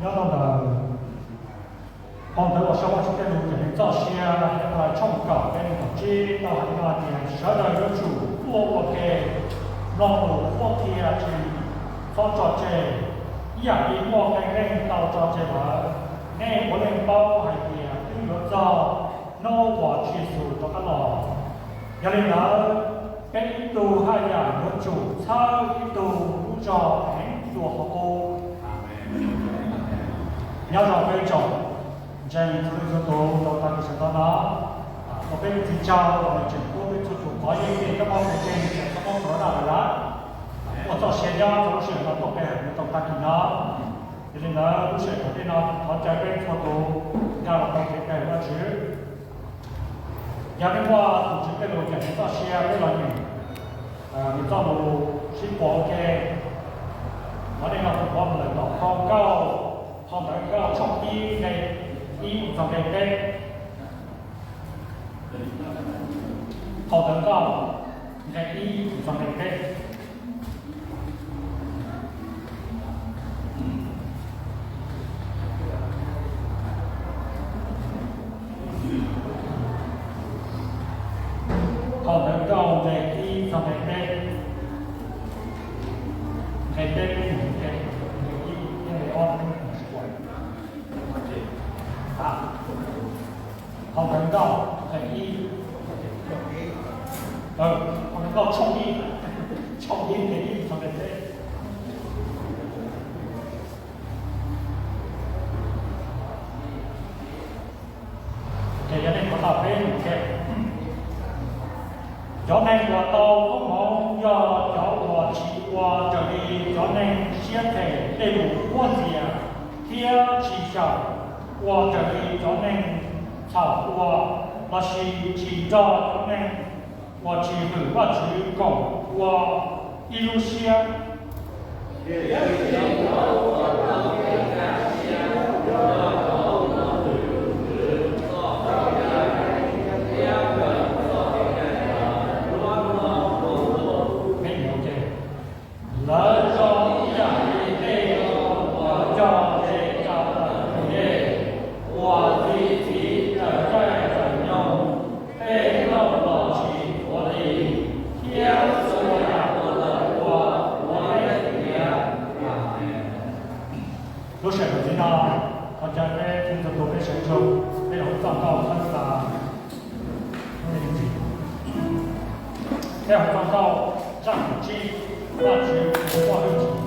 Ntawd, phau ntawv uas sau Vajtswv tej lus cov neeg txoj sia, Henplais tshooj kaum, nqe nees nkaum tsib tau hais li no tias, sawv daws yuav tsum tuaj ua ke, mloog lus qhuab qhia, tsis txhob tso tseg, ib yam li muaj qee leej tau tso tseg lawm. Nej puav leej paub hais tias twb yuav txog hnub uas Tswv Yexus rov qab los. Yog li ntawd, peb ib tug haj yam yuav tsum txhawb ib tug lub zog heev dua qhov qub. Nyob zoo peb tsoom ntseeg txhua leej txhua tus rau tag kis sawv ntxov no, thov peb ua txiv tsaug uas nws tseem pub peb txhua tus qhov yeej tej kab mob kev ntseeg tsis txhob muab corona lawm lawm. Muaj txoj sia nyob rau lub sij hawm no tuaj pe hawm mus rau tag kis no. Yog li ntawd lub sij hawm tom ntej no thov caw peb txhua tus nkag los rau kev pe hawm Vajtswv. Yog nej muaj tus Tswv tej lus cov neeg txoj sia peb los nyeem nws txoj lus sib puas ua ke. Qhov nej no kuv qhuav mus lawm tom phau Nkauj, phau ntawv Nkauj tshooj ib nqe ib txog nqe peb. Phau ntawv Nkauj nqe ib txog nqe peb. Phau ntawv Nkauj nqe ib txog nqe peb, nqe peb, nqe ib thiab nqe ob. Phau ntawv Nkauj nqe ib, phau ntawv Nkauj tshooj ib, tshooj ib nqe ib txog nqe peb. Ces yog nej thov tau peb lus thiab. Cov neeg uas tau koob hmoov yog cov uas tsis ua raws li cov neeg siab phem tej lus quab ntxias, thiab tsis xyaum ua raws li cov neeg txhaum ua, lossis tsis nrog cov neeg uas tsis hwm Vajtswv koom ua ib lub siab. Lawv zoo ib yam li tej uas cog ntses rau ntawm tus dej, uas txi txiv raws caij raws nyoog, tej lauj los tsis tuav li, thiab txhua yam uas lawv ua puav leej tiav. Lub sij hawm tam sim no, thov caw peb txhua tus peb sawv ntsug, peb los hu txoj nkauj txhawb xav lub neej ntxiv. Peb hu txoj nkauj zaj kaum tsib, Vajtswv tus muaj hwj chim.